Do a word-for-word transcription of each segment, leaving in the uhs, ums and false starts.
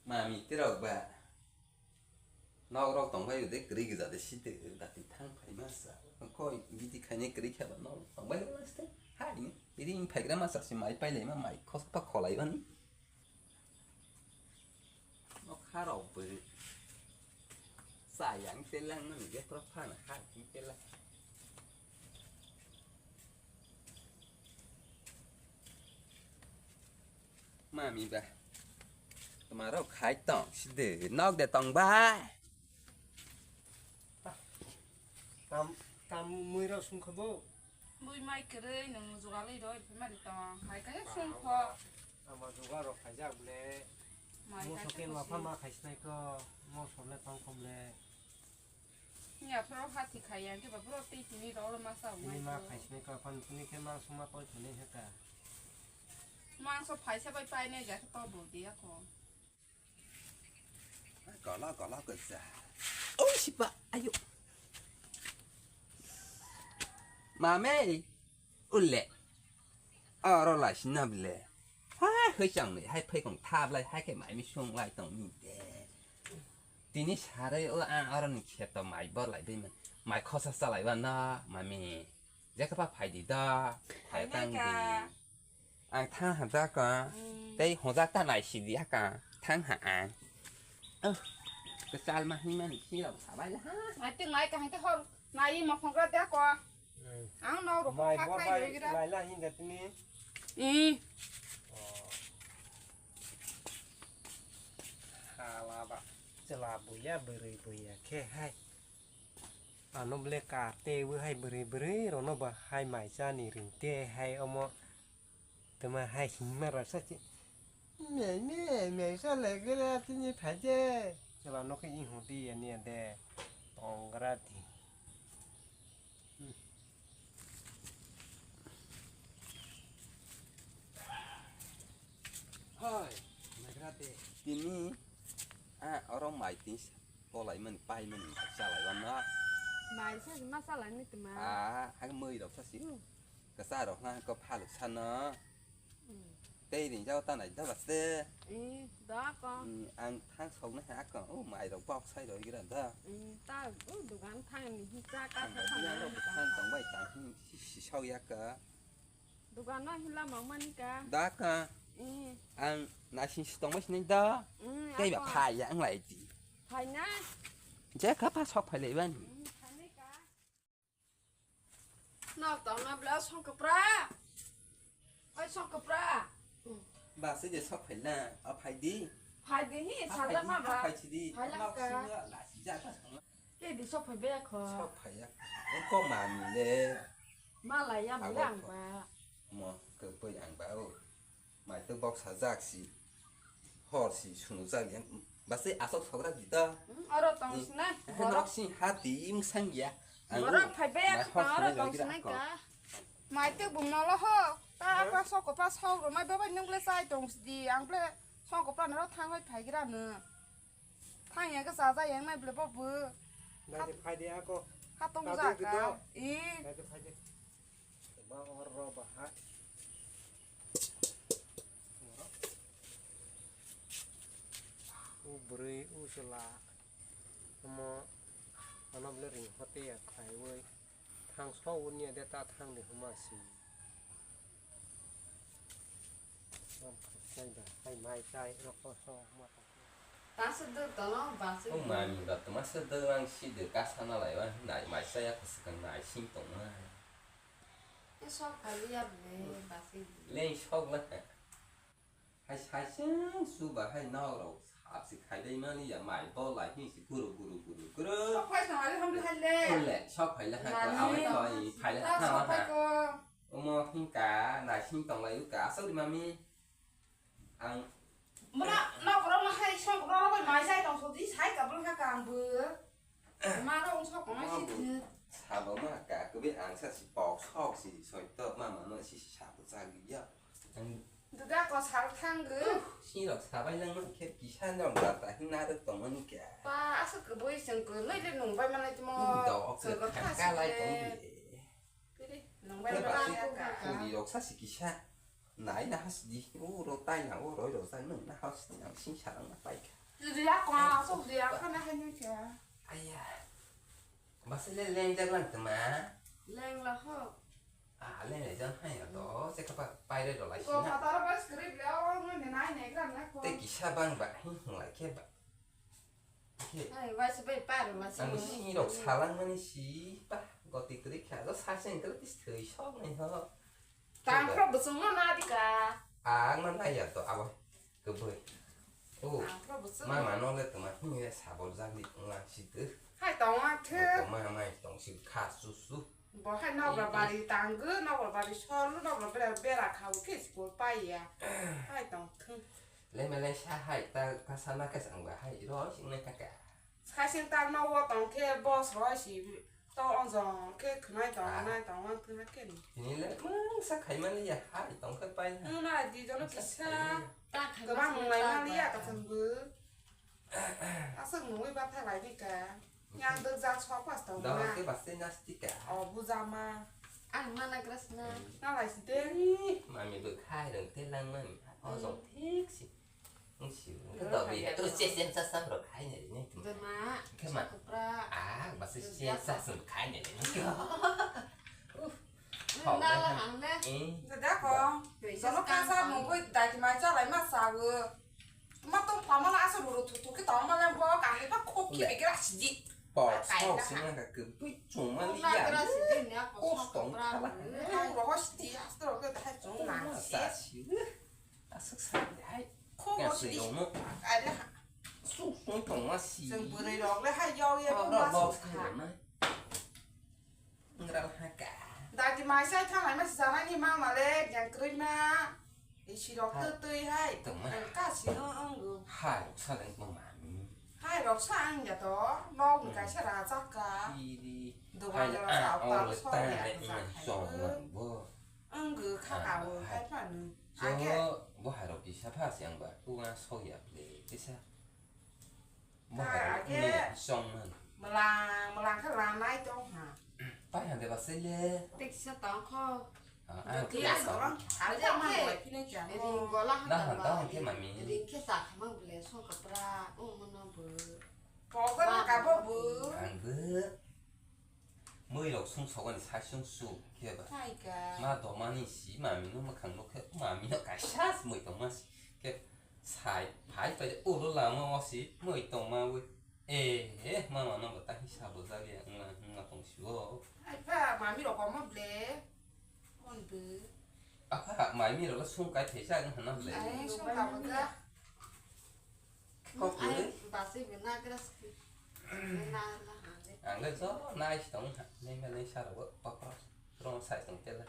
Mami, tirok ba. Nok rok tong bai de kwrwi gija de si de dati thang phai ma sa. Koi bidi khaini kwrwi khe ba nok tong bai ma sa. Hai ni. Iri in phai gra ma sa si mai pai lai ma mai khos pa kholai bani. Nok kha rok bw. Sa yang te lang mani ge pro pha na kha ki te lang. Mami ba. Tuma rok khai tong si de nok de tong bai. Tam, tam mui rok sung kha bo. Bui mai kwrwi nwng jugalwi rw phai mani tong. Hai khe sung kho. Ama jugal rok khaijak ble. Mai mo khai soke khe ma pha ma khai sinai ko. Mo somle tong kom le. Nya phro hati khai yang khe ba phro tei tini rw ma sa. Tini mai ma khai sinai ko. Phan tini khe ma suma poi thani heka. Ma so phai sa bai pai ne ja khe to bo dia ko. Golo golo kwsa. Oi sipa ayo. Mame. Ulle. Oro lai sina bile. Ha hoi chang ni hai phai kong thap lai hai ke mai mi sung lai tong ni de. Tini sarai o ang oro ni kheto mai bor lai dei man. Mai khosa sa lai ba na mami. Je ka pa phai di da. Phai tang di. Ang thang ha da ka. Mm. Tei hojak ta nai si di ha ka. Thang ha ang. Oh. Ka sal ma hin man si lo sa bai la ha. Nai te nai ka hai te hor. Nai mo khong ra da ko. Mm. Ang no ro mai kha bor khai bai ro gira. Lai la hin da tini. Mm. Oh. Hala ba. Chela buya bwrwi buya khe hai. Ano ble ka te bo hai bwrwi bwrwi rono ba hai mai cha ni ring te hai omo tama hai himma rasa chi. Me me me sa le gele tini phaje. Chela no khe i hudi ani ade. Tongra di. Hoi, nagra de. Tini, ah, oro mai tini. Kolai mani, pai mani, chalai wan na. Mai sa ma chalai ni tuma. Ah, ang mui rok sa si. Kasa rok na ko phaluk sa na. Mm. Tei ring jao ta nai da baste. Eh, da ko. Mm, ang thang sok na ha ko. O mai rok bok sai roi gira da. Mm, ta, o dugan thang ni hi cha ka. Ang thang bai tang hi si, si sok ya ka. Dugan no hila mang mani ka. Da ka. Eh. Ang nasing si tong bai sinai da. Mm, tei ba phai ya ang lai di. Phai na. Je ka pa sok phai lai bani. Mm, phai nai ka. Nok tong na bla song kapra. Oi song kapra. Ba se je sok phai na, a phai di. Phai di hi, a phai sala di, ma a ba. Phai si di. Phai la ka. Nok sing la, la si ja ka song. Ke di sok phai be kho. Sok phai ya. Ko mani le. Ma la ya bla ang ba. Mo ke poi ang ba o. Mai tei bok sajak si, hor si sungjak yang, basi asok sogra di da. Hmm, oro tong sinai, eh, borok. Nok si hati imsang ya. Ang borok phai be mai hor tong oro sungjak tong gira sinai ko. Ka. Mai tei bung molo ho, ta apa sok ko pa sok ro mai babai nung le sai tong di, ang ble sok ko pa noro thang hoi phai gira no. Thang ya ka sa ja yang mai ble bo bu. Nai de phai de ako. Ha tong ja ka. I. Nai de phai de. Ma hor ro ba ha. U bwrwi u chwla omo ano bwle ring hote ya khlaiwi thang so wngya de ta thang de hwnma si. Hai mai chai rokho so ma. Taswk dwk tono, baswk. O mami ba twma se dwk ang si dwk ka sana lai ba nai mai chaya kwswk nai sing tongma. E sok phai ya bwle baswk. Leng sok la. Hai sai seng su ba hai nao rok sap si khai dai mani ya mai to lai hi si guru guru guru guru. Sok phai sana le hamle hai le. Ole sok phai la ha ko awai ko i phai la ha ma ha. Sok phai ko. Omo hingka nai sing tong lai u ka asok di mami. Ang mura na koro na hai sok koro na mai sai tong so di sai ka bro ka kang bu. Ma ro sok ma si tu. Sabo ma ka ku bi ang sa si pok sok si soi to ma ma no si si sabo sa gi ya. Ang duga ko sal thang gu. Si rok sabai lang ma khe kisa no ba ta hin na ro tong mani kya. Pa asu ku bui seng ku noi le nung bai ma lai mo. Do ok se ka lai tong di. Nung bai ma lai ka. Ku di rok sa si kisa. Nai na hasdi, uro tai na uro ro sa nung na hasdi ang sing sarang na pai kha. Jadi ya kau asok dia kan na hanya kya. Aya. Basa le leng jak lang tuma. Leng la ho. Ah, leng le jang hai ya to, se kapa pai re do lai Ko sina. Patara ba script le o ngun ne nai ne gran na ko. Te kisa bang ba, hmm, hmm, lai ke ba. Hai, waisa bai paro, waisa. Ang bai. Sini rok salang mani si, bah, goti kwrwi kha, do sa seng kwrwi tis thwi sok nai ho. Tang pro busung no na dika. Ang na nai ya to, abo, kwbwi. Oh, tang pro busung. Mama no le tuma, hini le sabor jagli, nga si tu. Hai, tong ma thu. Tong ma, mai, tong si kha su su. Bo hai nokra bari tanggo, nokra bari solo, nokra bera, bera khao khe school pai ya. Hai tong thung. Lema leng sa hai ta kasa na kasa ang ba hai ro sing nai kaka. Sai sing ta no wo tong khe boss roi si to ong jong khe khwnai tong nai tong ang thung na khe ni. Tini le mung sa khai mani ya hai tong khe pai na. Nung na di jono kisa. Kwbang mung lai mani ya kasam bu. Aswk nungwi bathai lai di ka. Yang dwk jak sok pas tong na. Dawai ke baste nastika. O bujama. Ang mana grasna. Na lai si de. Ih, mami bo khai rong te lang mami. O jong thik si. Ung si. Ke to bi. Tu che sen sa sam ro khai ne ne tu. Dema. Ke ma. Kupra. Ah, baste sen sa sam khai ne ne. Uf. Na la hang le. Eh. Dada ko. Sono kasa mungkoi dai mai cha lai ma sa wo. Ma tong pha ma la asa ruru thu thu khe tong ma la bo ka le ba khok ki be kra si di. Pok sok sing na ka ke bui chung ma li ya. Kos tong pha la. Ro ho si di asa ro ke dai chung na si. Aswk sa di hai. Khok ho si di. Are ha. Su sung tong ma si. Jeng bwrwi rok le hai yau ye ma su sa. Ngrang haka. Dati mai sai thanglai ma si janai ni ma ma le yang kroi ma. Isi rok tu tui hai. Tong ma. Ka si no ang gu. Hai rok sa leng ma mami. Hai rok sa ang ya to. Nok ni kaisa ra chak ka. Iri. Dogan ro sa ta so ya ta. Song lang bo. Ang gu kha ka bo hai pa nu. Jo bo hai rok kisa pha si ang ba. Tu nga so ya ple. Kisa. Bahai age song man. Melang, melang khe lanai tong ha. Pai hande ba sele. Teksa tong kho. Ah, ah, teksa tong. Age ang mai phine kya. Ring gola ha. Nah, tong ke mami. Ring khe sa khamang bele song kapra. O mono bo. Pogo na ka bo bu. Ang bu. Mui rok sung sogoni sai sung su khe ba. Hai ka. Ma do mani si mami no makhang no khe mami no kaisa mui tong ma si khe sai phai pai ulo lama o si mui tong ma wi. Eh, eh, mama no bo ta hi sabo jali ya, nga, nga tong si o. Hai pha, mami rok komo ble. On bu. Apha, mai mi rok sung kai thai sa ang hana ble. Ai, sung ka bo ja. Kok ai, ble. Basi bu na kras ki. Na, na, ha, le. Ang le jo, na is tong ha, le ma le sa rok, pa pa, rong sa tong te le.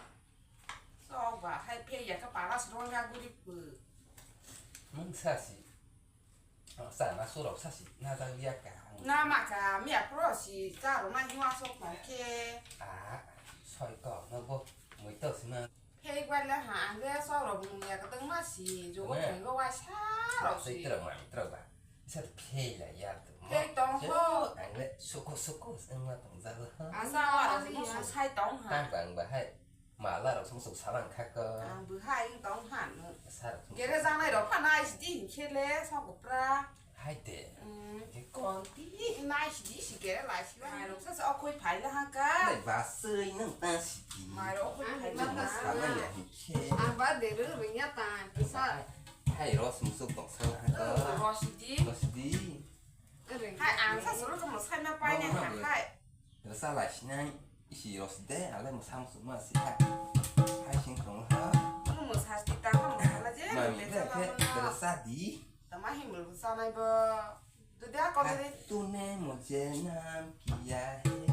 So ba, hai phe ya ka pa la sro ya guri bu. Mung sa si. Sa na surok sa si na jang liya ka. Na ma ka mi a pro si cha ro na hiwa sok na ke. A soi ko no bo mui to si na. Phek bai le ha ang le sok rok mung ya ka tong ma si jo ko thang go wa sa rok si. Tra ma tra ba. Sa phek la ya to. Phek tong ho. Ang le suko suko ang ma tong ja ho. Asa wa ro si mo sai tong ha. Tang bang ba hai. Mala rok song song salang kha ko. Ang bwhai wng tong han. Sar song. Gere janai rok pha nai sidi hinkhe le song kopra. Hai de. Mm. Ke konti. Nai sidi si gere lai si ba. Mai rok sa sa okoi phai la ha ka. Nai basui nang ta sidi. Mai rok okoi phai la ha. Salang ya hinkhe. Ang ba de ru ru ya ta kisa. Hai ro song song tong salang ha ko. Ro sidi. Ro sidi. Hai ang sa suru ko mo sai ma pai ne ha hai. Rasa lai sinai. Isi roside, ale mwsa musu ma si ha. Hai sing khong ha. Ano mwsa si ta ha mwsa la je. Mami le ke rasa di. Tama hi mwsa nai bo. Dudia ko de. Tune mujhe naam kiya hai.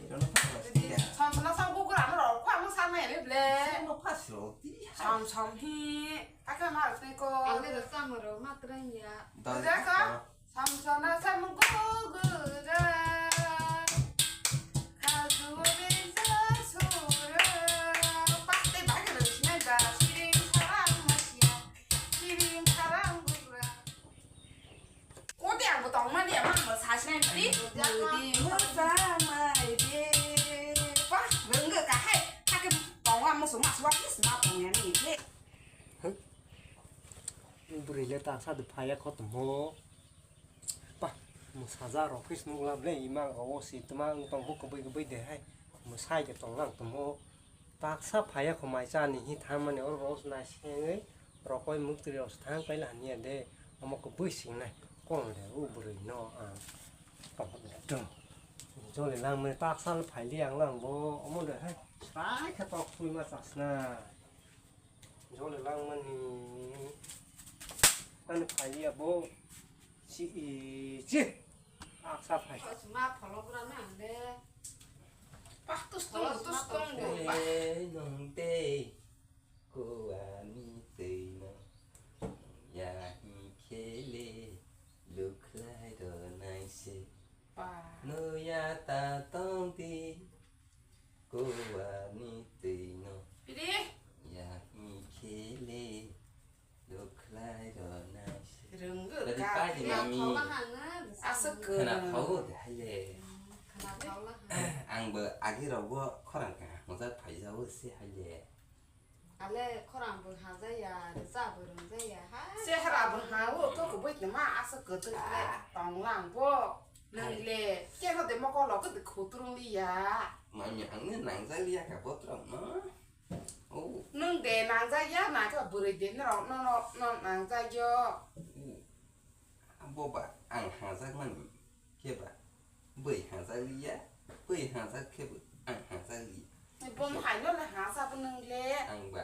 Rono pa roside. Sam sam sam ko kura no ro ko ang sa nai le ble. Sam no pa si ro di. Sam sam hi. Aka ma roside ko. Ale rasa mo ro ma tren ya. Dudia ko. Samsona samgugura, kajuri jasura. Pasti bagi rwsinai ba, siring sarang masia, siring sarang bugra. Kodi ang bo tongmani, ama bo sasinai di. Kodi mosamai de. Wah, rwnggo kahai, hake tongo amo suma suwa kis ma tongya ni de. Bwrwi le taksa de phaiya kho tongmo. Pa, mwsajak rok khe se nukla ble ima o si tma wng tong bo kwbwi kwbwi de hai. Mwsai de tonglang tongmo. Taksa phaiya kho mai chani hi thamani oro rok se nai sengwi rokoi muktwi rok se thang paila hanya de. Omo kwbwi singnai kong de o bwrwi no ang. Jole langmani taksa le phaili ang lang bo omo de hai. Sai khe tok pui ma chasna. Jole langmani ani phaili abo si i chi. Aksa phai. Ma pholo bra na le. Pak tus tung tus tung. Ei nong tei. Kuani twi no ya hi khele lukhlai ro nai se. Pa. No ya ta tong di. Kuani twi no. Pidi. Ya hi khele lukhlai ro nai se. Rwnggo. Tadi ka pa di pidi. Mami. Aswk kwrwng. Khna phawo de haile. Khna phawo ha. Ang bo agi rok bo khorang ka. Mojak phai jawo se haile. Ale khorang bo hajaya, rwchap bo rwngjaya, ha. Chehra bo ha o, to kubui tongma aswk kwtwk le tonglang bo. Nwng le kebo de mokolo kwtwk khutrung liya. Mami, ang ne nangjak liya kha botrok no. O. Nwng de nangjak ya, na khe bwrwi de norok no, no, no nangjak yo. O. Abo ba ang hajak mani khe ba bwrwi hajak liya, bwrwi hajak khe bo ang hajak liya. Bo hai no le hajak bo nwng le. Ang ba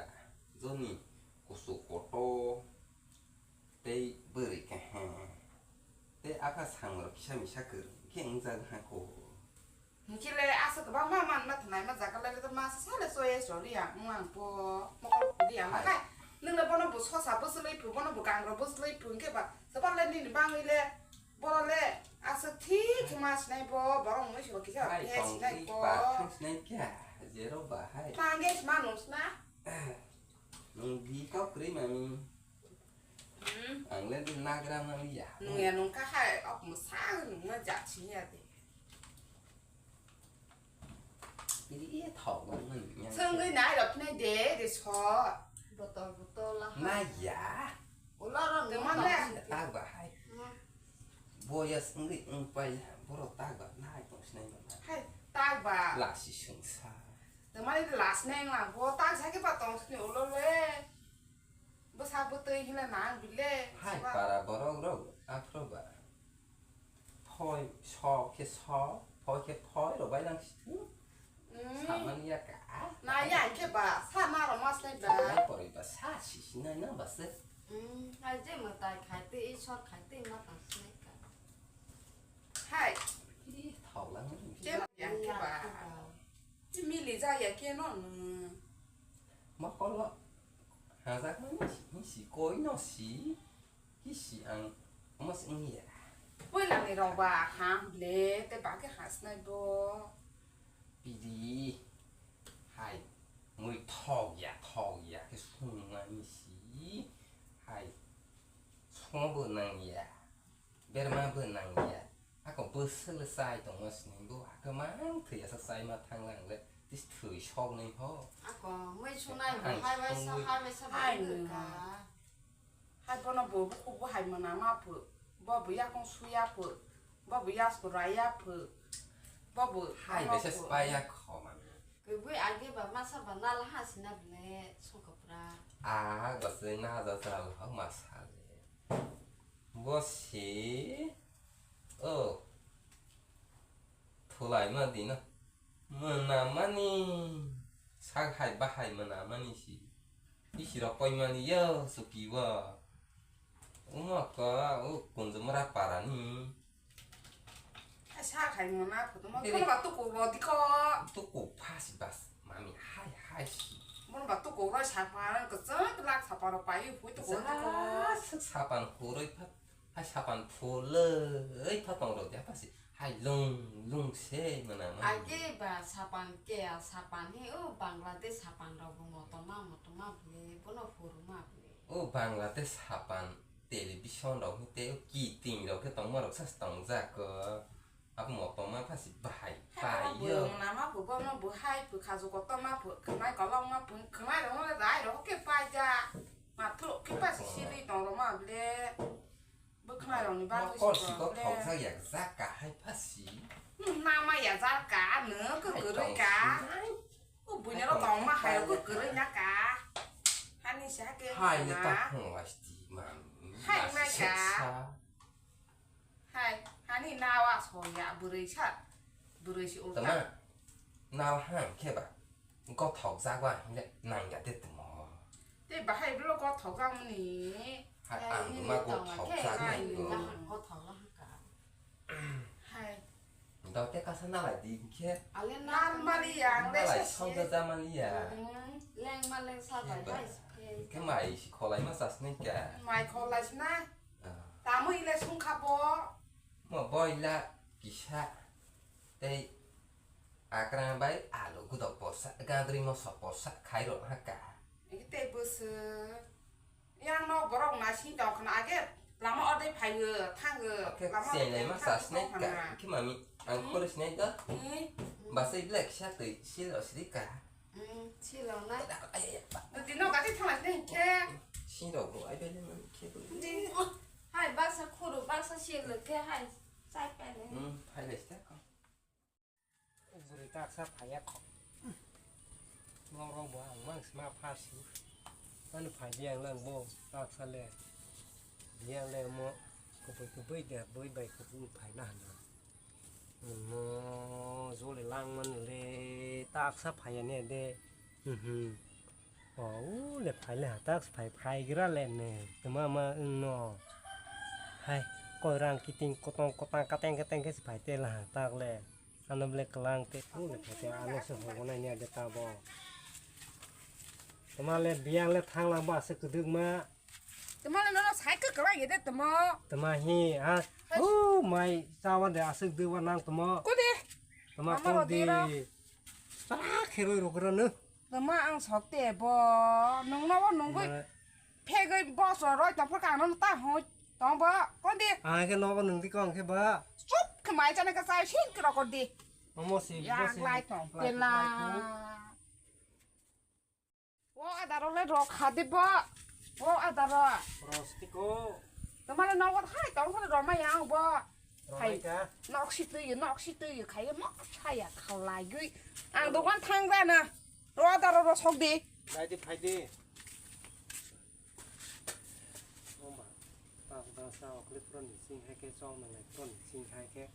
joni kusu kotor tei bwrwi kaham tei apha samrok kisa misa kwrwng khe wngjak ha kho. Hinkhe le aswk kwbangma manma thwnaima jaga le masa sale choice rok riya wng ang po mokol riya hai. Hai nwng le bono bo sosa bwswlwi phu, bono bo kangrok bwswlwi phu, hinkhe ba swbang le nini bangwi le boro le aswk thik khe ma sinai bo, borok wngwi sabo kisa hai, phia sinai tongwi ko. Ba thang sinai kya, jero ba hai. Tangge sima nung sina. Nung bi kok kwrwi mami. Hmm. Ang le nagra mami ya. Nung ya nung ka hai, ok mwsa nung ma ja sini ya de. Ini iya thok bang man yang. Sengwi nai rok nai de, de so. Botol, botol, aha. Na ya. Ulo rok. Teman nai. Tak ba hai. Hmm. Boya sengwi ung pai, borok tak ba nai tong sinai ba. Hai, tak ba. Lasi sengsa. Teman ini las neng la, bo tak sa ke ba tong sini ulo le. Bwsa bwtwi hwnna nang bile. Hai para borok rok aphro ba. Phoi sok khe sok, phoi khe phoi rok bai nang sithu. Mm. Samani ya ka. Na ya khe ba, sa ma rok mas lai ba. Mai poroi ba sa si si nai na ba se. Mm, hai je mwtai khai twi, i sor khai twi ma tang sinai ka. Hai. Ih, thok lang. Je ya khe ba. Mili ja ya khe no nung. Mokolo. Hajak mani si, si koi no si. Kisi ang omo se wngya. Puila ni rok ba ham ble te ba khe hasnai bo. Pidi hai mui thok ya thok ya khe sung ani si hai sung bo nang ya berma bo nang ya ako bwswk le chai tongma sini bo ako mang thwi asa chai ma thang lang le tis thwi sok nai ho. Ako mui sunai bo hai bai sa hai bai sa bai ka. Hai bono bo bukhuk bo hai mwnama phu, bo bo yakung suya phu, bo bo yasku raya phu, bo bo hai bese spaya khoma. Kwbwi age ba masa ba nala ha sina bwle songkha pura. Ah, gosle na da sa ha masa le. Bo si, oh, thulai ma dino. Mwnamani sak hai bahai mwnamani si. Bisi rok koimani yo suki o. Omo ko o Kunjumura parani. Sak hai mona photo mo. Ere. Bono ba tuku bo diko. Tuku phasi bas mami hai hai si. Bono ba tuku roi sapa kwchwng lak sapa rok pai phui tuku diko. Sa sik sapan khuroi phat. Hai sapan phulwi pha tong rok ya pasi hai lung lung se mwnang mani. Age ba sapan ke a sapan he o Bangladesh sapan rok bo motoma motoma bole bono phuru ma bole. O Bangladesh sapan television rok he tei o kiting rok khe tongma rok sa tong jak ko. Abo motoma pasi bahai pai yo. Nama bo bono bo hai phu khaju kotor ma phu khwnai kolok ma phu khwnai rok rai rok khe pai ja. Ma thro khe pasi siri tong rok ma. Le bwkhwnai rokni bagwi Kol si siko problem. Thokjak yak jak ka hai pha si. Hmm, nama ya jak ka, nwng kwkwrwi ka. Hai tong sinai. O buini ro tong tongma hai sinai kwkwrwi ka. Na ka. Hani sa ke Hai le na. Ta phung lai sti man. Hai Ba nai si ka. Sa. Hai, hani nawa soya bwrwi sa. Bwrwi si ulta. Tama. Nawa hang khe ba. Gothok jak ba hinle nang ya de tamo. Te bahai blo gothok jak mani. Hai ang ma gothok jak nai ko. Hai. Dau te kasa nalai di khe. Ale nal mali ya, ang le Nalai sesi. Song ja ja mali ya. Hmm, leng ma leng sa bai Khe ba. Bai se. Khe mai si kholai ma sas nai ka. Mai kholai si na. Ah. Tamo ile sung kha bo. Mo boila kisa. Tei akra bai alu gudok porsa, gadri moso porsa khai ro ha ka. Iki tei bwswk. Yang no borok na sing tong khna age lama orde phaio thango. Oke, lama siang orde lai ma thang sas nai tong ka. Khna. Ki mami, ang Hmm? Khore sinai do. Hmm? Basa ibla kisa tei sil ro sri ka. Hmm, sil ro nai. Ay, ay, ay, ba. Dino gati thang lai nai khe. Sing ro bro, ai bele mami khe bro. Di. Hai basa khuru, basa sil ro khe hai. Sai pele. Hmm, hai lai sta ko. Bwrwi taksa phaiya kho. Norok bo ang mang sima pha si. Ani phai di ang lang bo taksa le. Di ang le mo kubui kubui de bui bai kubui phai na hano. Mo jole lang man le taksa phaiya ne de. Mhm. O, u le phai le ha, tak phai, phai gra le ne, tuma ma wng no. Hai, koi rang kiting kotong kotang kateng kateng khe phai te la ha, tak le. Ano ble klang te, u le phai te, ano se hogo nai nia de ta bo. Tuma le biyang le thang lang ba se kwdwk ma. Tuma le nono sai kwkla ye de tuma. Tuma hi, ha, Hai. U mai chawan de aswk dwba nang tuma. Kodi? Tuma Mama kodi. Rodero. Chara kheroi rok rano. Tama ang sok te bo, nung no nungwi Ma- phegwi boso roi tong phor kang no ta hoi tong bo, kondi? Ang khe nogo nung di kong khe ba. Chup khe mai chana ka chai sin kro ko di. Omo si, Ya omo si. Lai tong Lai, tela. Lai, lai. O adaro le rok kha di bo. O adaro. Rostiko. Tama le nogo hai tong phor roma yang bo. Hai, Romaika. Nok si twi, nok si twi, khai mo saya khalai gwi. Ang dokan thang ra na. Ro da ro ro sok di. Dai di phai di. Mama, ta da sa okli pro ni sing hai ke chong na lai pro ni sing hai ke.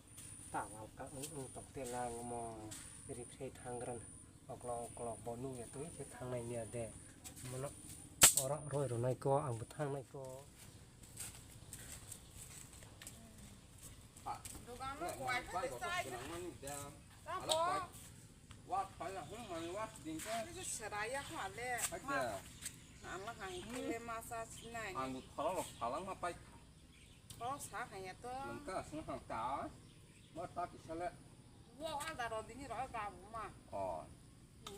Ta wal ka ung ung tok te lang mo. Ri phre thang ran. Oklok oklok bo nung ya twi khe thang nai nia de. Mono oro roi ro nai ko ang bo thang nai ko. Dogan no kwai kha de chai kha. Tamo. Wa phai la hum mani wa din ka. Ni se seraya kha le. Aja. Ang la hang kile masa sinai. Ang bu thoro lo phalang ma pai. Thoro sa kha ya to. Nang ka sung hang ka. Wa ta ki sale. Wa ada ro dini ro ka bu ma. Oh.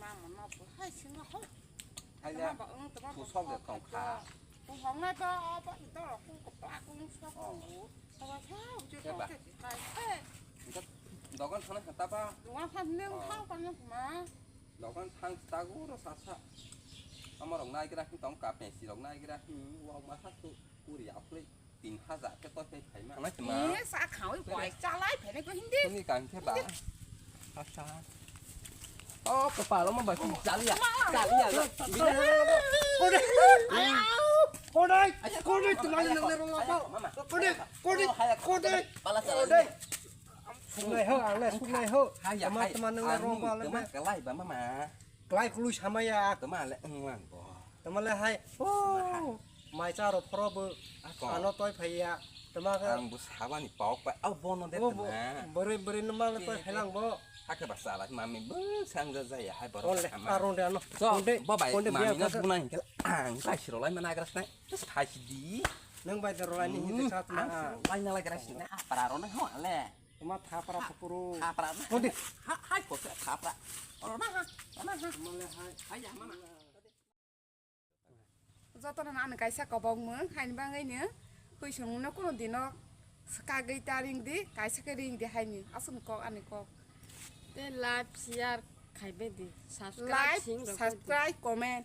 Mama no ko hai singa ho. Hai ya. Tama ba ung tama ba sok de tong kha. Ko hong nai ba ba do ro ko ko pa ko sok ko. Tama sa u je ko ke kai. Eh. Dogan thana kha ta ba. Dogan thana ne thang pa ne ma. Dogan thang ta go ro sa sa. Ama rok nai gra tong ka pe si rok nai gra. Wa ma sa tu kuri ya play. Tin hajar khe toi phai phaima. Anai tma. Ni sa khawi kwai chalai phene ko hindi. Ni kang khe ba. Asa. Oh, kepala mah basi jalia. Jalia. Kodai. Kodai. Kodai, tenang, tenang, tenang, apa? Kodai. Kodai. Kodai. Pala jalan. Kodai. Sungai ho, ang le sungai ho. Hai ya, teman, hai. Teman, nang le romba le. Teman kelai ba mama. Kelai kului sama ya. Teman le englang bo. Teman le hai. Oh. Mai cha ro phoro bo. Ako. Ano toi phai ya. Teman ke. Ang bo sabani pok pa. Au bono de teman. Bere bere nama le toi phai lang bo. Hake ba sala mami bo sang ja ja ya hai boro. Onde, aron de ano. So, onde, bo bai, onde mami na buna hingkel ang kai siro lai mana agras nai. Terus phai si di. Nang bai de ro lai ni hingkel sat ma. Ang siro lai na lai agras nai. Para ro na ho ale. Tama thapra thapru. Thapra. Hodi. Ha, hai ko thapra. Oro na ha. Oro na ha. Male hai. Hai ya mana. Joto na ani kaisa kobok mung haini bangwi ni. Hui sung no kuno dino. Skagwi ta ring di, kaisa ke ring di haini. Asum kok ani kok. Te like, share khai be di. Subscribe. Like, sing rok subscribe, comment.